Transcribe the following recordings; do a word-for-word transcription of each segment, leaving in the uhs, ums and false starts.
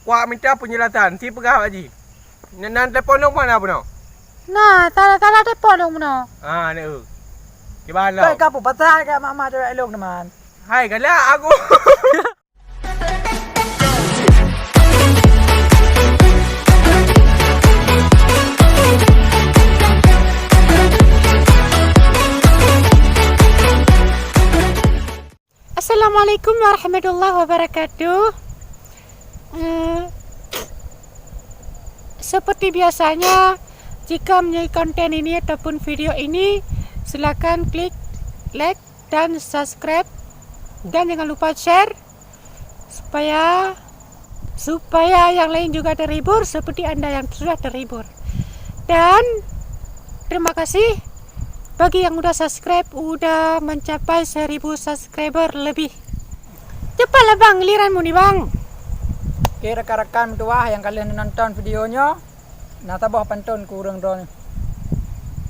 Kuak minta penjelasan, si peugah Pak Ji. Nan, nan telepon lôn mana bunoe? Nah, salah-salah telepon lôn bunoe. Ah, ni, eh. Kiban lom. Kai ka peupasai ka mak-mak cewek lôn teman. Hai, galak aku. Assalamualaikum warahmatullahi wabarakatuh. Eh, seperti biasanya, jika menyukai konten ini ataupun video ini, silakan klik like dan subscribe, dan jangan lupa share supaya, supaya yang lain juga terhibur seperti anda yang sudah terhibur. Dan terima kasih bagi yang udah subscribe, udah mencapai seribu subscriber lebih. Cepatlah bang, giliranmu ni bang. Oke, rakan-rakan meutuwah nyang ka lheueh nonton video nyoe, na saboh pantôn keu ureueng droeneuh.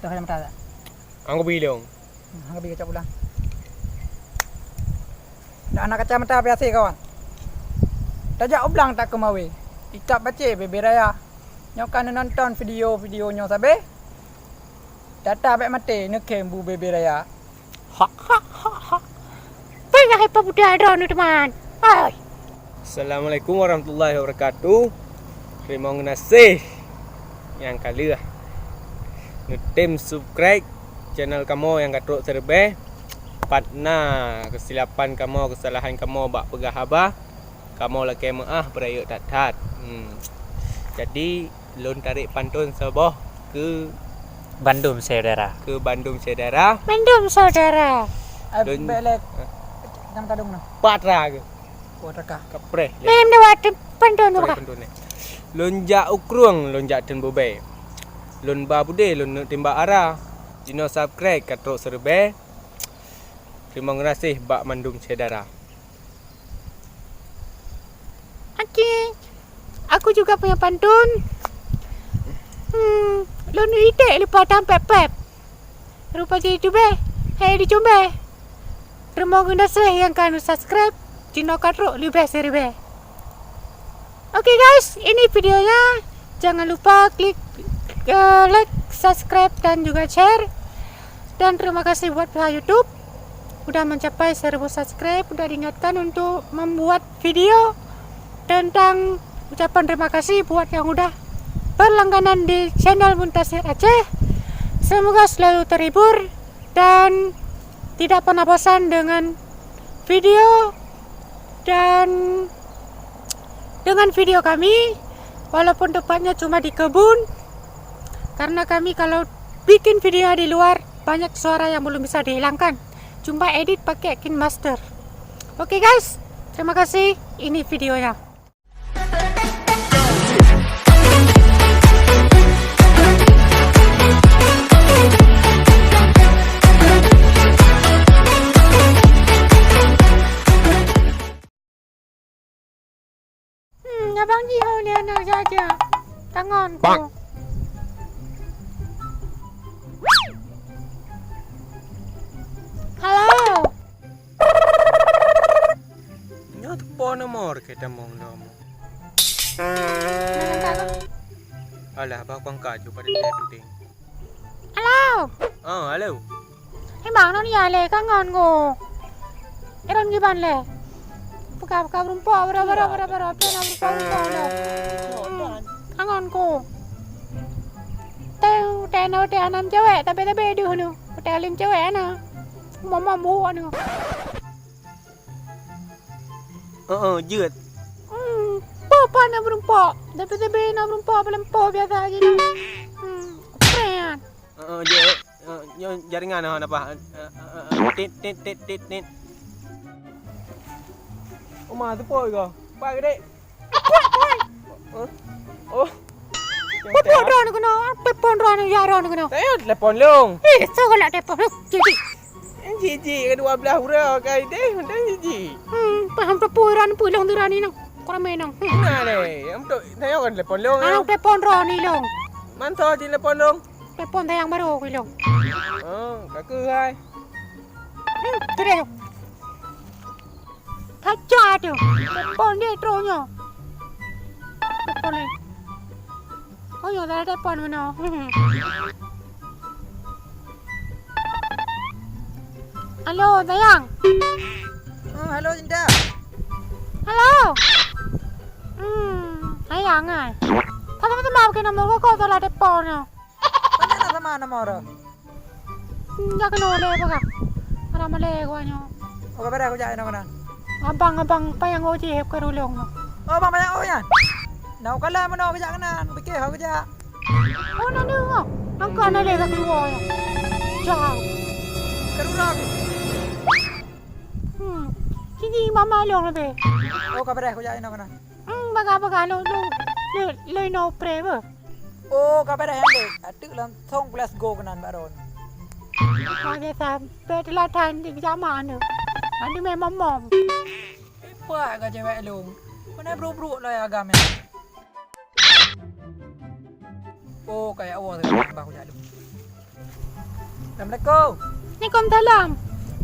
Toh, ada mata tak? Angku bilong. Hmm, hana bri kacok pulang. Dak hana kacamata biasa kawan. Tajak u blang tak keumawe. Ikat pacé bebe raya. Nyoe ka neunonton video-video nyoe sabe. Data bek maté neukem bu bebe raya. Ha ha ha ha. Payah ipa budak droeneuh teman. Hai. Assalamualaikum warahmatullahi wabarakatuh. Teurimong geunaséh nyang ka lheueh neutem subscribe channel kamoe nyang ka trok seureubée. Pat na keusilapan kamoe, keusalahan kamoe bak peugah haba, kamoe lakée meuáh beurayeuk that-that. Hmm. Jadi, lôn tarek pantôn saboh keu bandum syedara. Keu bandum syedara. Bandum syedara. Lôn, eh, nyang tadong na. Patra ke? Patra ka. Kapreh. Lem dah waktu pantôn tu. Kapreh ka. Pantôn ni. Lôn jak u krueng, lôn jak teun bubé. Lôn ba budé, lôn neuk timbak ara. Jinoe subscribe ka trok seureubée. Teurimong geunaséh bak mandum syedara. Oke. Aku juga punya pantun. Hmm, lôn iték lupa tampek pep. Rupa jadi tubéh, hai di cumbéh. Teurimong geunaséh nyang ka subscribe, jinoe ka trok leubeh siribée. Oke guys, ini videonya. Jangan lupa klik, eh, like, subscribe, dan juga share. Dan terima kasih buat pihak YouTube udah mencapai seribu subscribe, udah diingatkan untuk membuat video tentang ucapan terima kasih buat yang udah berlangganan di channel Muntasir Aceh. Semoga selalu terhibur dan tidak pernah bosan dengan video dan dengan video kami, walaupun tempatnya cuma di kebun, karena kami kalau bikin video di luar, banyak suara yang belum bisa dihilangkan. Cuma edit pakai KineMaster. Oke guys, terima kasih. Ini videonya. Hmm, abang jih ho lé aneuk jak-jak. Tangon ku. Halo. Nyoe telepon nomor keu tamong lom. Alah, bah kuangkat ju pada dia penting. Halo. Ah, halo. Hei bang, nyoe ni ya lé, kangon ku. Eron kiban lé. Buka, buka berumpok, baro, baro, baro, baro. Apa nak berumpok, berumpok, berumpok. Hmm, kangon ku. Teu, teu na, teu anam cewek, tapi, tapi deuh nu. Teu alim cewek ana. Mama bu anu. Heeh, jeuet. Hmm, peue pat na beureumpok? Tapi-tapi na beureumpok, paleng poh biasa jih nyan. Hmm, prank. Heeh, jeuet. Eh, nyoe jaringan hana pah. Eh, eh, eh, eh. Tit, tit, tit, tit, tit. Uma, teupok iko. Pat geude. Huh? Oh. Telepon droeneuh keunoe, telepon droeneuh, ya droeneuh keunoe. Saya telepon long. Eh, so galak telepon long. Jijik. Jijik ke dua belas uroe kai deh, mantong jijik. Hmm, paham telepon droeneuh, pulong droeneuh nang. Kurang menang. Hmm. Nah, leh. Yang tu, saya kan telepon long. Ang telepon droeneuh long. Mantong telepon long. Telepon sayang baru aku long. Oh, kaku hai. Hmm, tu dia tu. Kaca tu. Telepon dia terus nyoe. Nyoe salah telepon meunoe. Halo, sayang. Oh, halo, Cinta. Halo. Hmm, sayang ai. Sama-sama pakai nomor kau, kau salah telepon nyoe. Mana nak sama nomor? Hmm, jak keunoe lé, peugah. Hana malèe geuh nyoe. Oh, ka beureh kujak inoe keunan. Abang, abang payang ojek keu rulông nyoe. Oh, abang payang ojek nyan? Nah, ukalon meunoe kujak keunan, piké ho kujak. Oh, na deuh, oh. Angkat na lé ka keuluwa nyoe. Jak. Ka rulông. Hmm. Sini mama lông leubeh. Oh, ka beureh kujak inoe keunan. Hmm, bagah-bagah lôn, lôn, lôn, lôn inoe pré beuh. Oh, ka beureh nyan deh. Ateueh langsông ku let's go keunan bak droeneuh. Wah, biasa. Bèk teulatan di jameun nyoe. Aduh, memang mom. Ipak ka cewek lông. Mana bruk-bruk lah ya agam ya. Oh, kayak awak tengah bah aku jak lông. Assalamualaikum. Waalaikumsalam.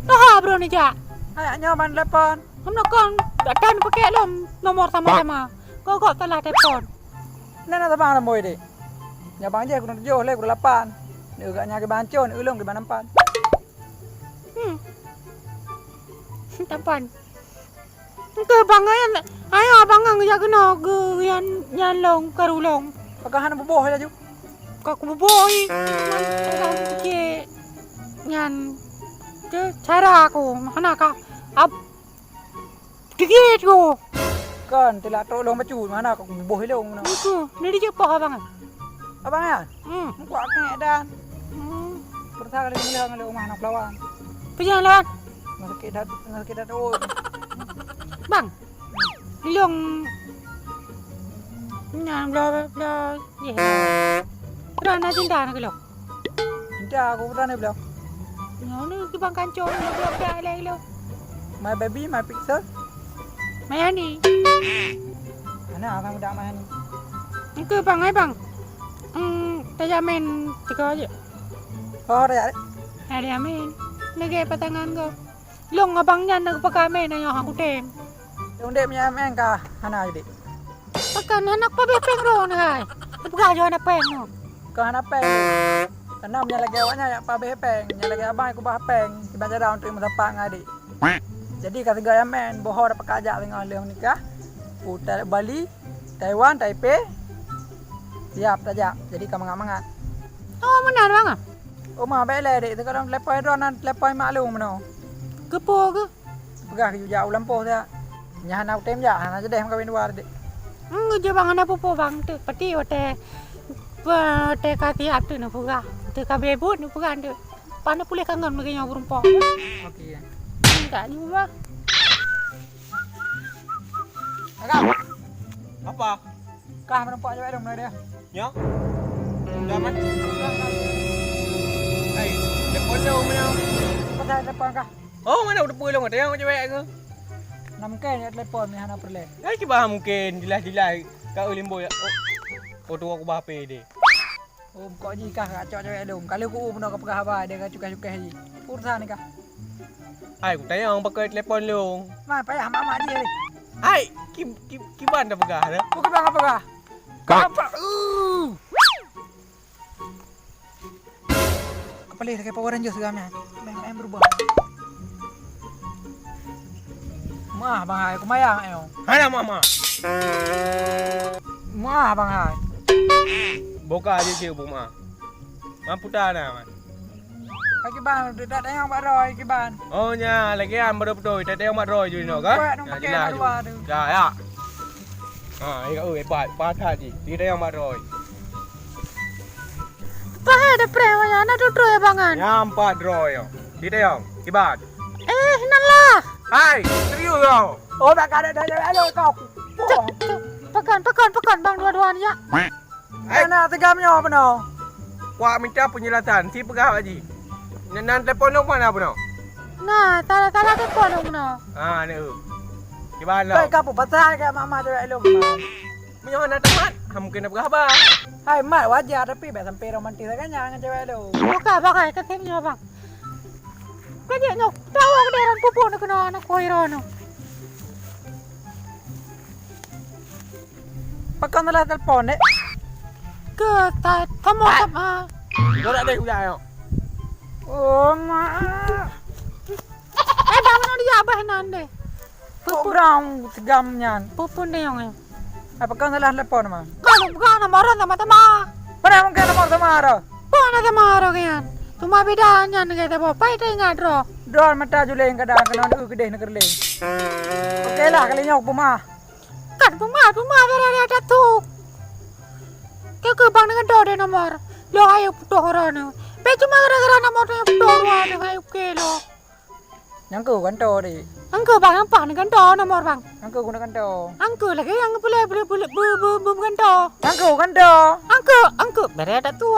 Toha bro ni jak. Ayak nyoe ban telepon. Kamu nak kon datang pakai lom nomor sama-sama. Kau kok salah telepon. Nana tabang lam boy dek. Nyabang je kudu tujoh lé kudu lapan. Ni gak nyang kiban cun, ulung kiban empat. Hmm. Tapan. Engke bang nyan, ayo bang nyan jak keunoe geu nyan, nyan long karu long. Pakon hana buboh laju? Ka kububoh i. Nyan, nyan. Ke cara aku, hana ka. Ab-, Dikit ku. Kan, tilak trok lông bacut, mana kau buboh ilong mana? Iku, ni dijak poh abang. Abang ya? Hmm. Muka kengek dan. Hmm. Persa kali mula ngalai rumah anak lawan. Pejalan. Ngasakit dat, ngasakit dat oi. Bang. Ilong. Nyan bla bla. Ye. Udah na cinta nak lo. Cinta aku udah ni belum. Nyoe ni kibang kancong ni belum dah lagi lo. My baby, my pixel. Mayani. Mana abang udah Mayani? Engke bang, hai bang. Hmm, tajamin tiga aja. Oh, dah ya. Ada amin. Lagi patangan kau. Long abang nyan na geupeugah mé na nyoe hana kutem. Udeb nyan mé ka hana jadi. Pakon hana pabeh péng droeneuh hai. Peugah jo hana péng nyoe. Ka hana péng. Karena meunyoe lagèe awak nyan jak pabeh péng, nyoe lagèe abang kubah péng, kiban cara untuk meusapat ngon adik. Jadi ka sigoe ya men, boh ho dapat kajak singoh lheueh menikah. U Bali, Taiwan, Taipei. Siap tajak. Jadi ka mangat-mangat. Oh, meunan bang ah. Oma bèk lé dek, teuka lom telepon droeneuh, telepon maklum meunoe. Keupeue keuh? Peugah keu jak u lampôh siat. Nyan hana kutem jak, hana jadeh meukawen dua dek. Hmm, geujak bang hana peue-peue bang, teuk pati watèe, watèe ka siap teuk neupeugah. Teuk ka bebut neupeugah teuk. Pan puléh kangen lagèe nyoe geurumpok. Oke ya. Enggak juga. Agam. Apa? Kah meureumpok cewek dong mulai dia. Nyo? Dah man? Hai, telepon dong mana? Pasal telepon kah? Oh, mana udah pulang ada yang cewek ke? Nah, mungkin ya telepon ni hana perlu. Hai, cuba mungkin jelas-jelas kau limboi. Oh, oh tu aku bah P D. Oh, kok jih kah kacok cewek dong. Kalau ku pun kau peugah haba dia ka cukai-cukai ji. Pursa ni kah? Hai, ku tanya orang pakai telepon long. Nah, payah mak-mak ji. Hai, ki, ki, kiban dah peugah dah. Bukan peugah peugah. Kak. Apa? Uh. Kepala lagi Power Ranger segala ni. Main, main berubah. Mah bang hai, kumayang ayo. Hana mama. Mah bang hai. Boka aja cik bu mah. Mampu tak na man. Lagi bang, dak tayang bak roi lagi bang. Oh nya, lagi am baru betul. Tak tayang bak roi juli no kan? Kuat dong pakai jelas luar tu. Ya ya. Ha, ya oi, hebat. Patah ji. Dia tayang bak roi. Pahai ada prank wayah na tutroe bangan. Nyang pat droe yo. Di tayong, iban. Eh, nan lah. Hai, serius yo. Oh, tak ada dah jalan lo kau. Cek, cek. Pekan, pekan, pekan bang dua-dua ni ya. Hai. Mana tegam nyo apa no? Wak minta penjelasan, si peugah Pak Ji. Nan, nan telepon nong mana apa no? Nah, salah-salah telepon nong mana? Ah, ni. Kiban lo. Baik kau pasal ke mama cewek lo. Meunyoe hana teumat, ha mungken na peugah haba. Hai mat, wajar, tapi bèk sampai romantis sangat nyan ngon cewek tu. Bukan, bukan, kata ni abang. Kajak nyoe, tahu aku dah orang pupuk nak kena anak koi rono. Pakon salah telepon dek. Ke ta-, tomo Ah. Sama. Kau tak ada udah, yuk. Oh, mak. Eh, bangun dia abah nan deh. Kok Pupun, gerang tegam nyan? Pupun deh, yong, yong. Apa kau salah telepon, Ma? Kau bukan nomor sama-sama. Mana mungkin nomor sama ada? Bukan sama ada, kan? Cuma beda nyan, kata bapak, itu ingat, roh. Dol mata juleng kadang kena deu keudeh negeri lain. Oke lah, kali nyoe puma. Kan puma, puma gara-gara datu. Keu, keu bang dengan do deh nomor. Lo ayo putoh orang ni. Pe cuma gara-gara nomor tu putoh orang ni, ayo ke lo. Nyang keu kan to deh. Angke bang, yang pah ni kan do nomor bang. Nyang keu guna kan to. Angke lagi yang boleh, boleh, boleh, bu, bu, bu, kan do. Nyang keu kan to. Angke, angke, bere datu.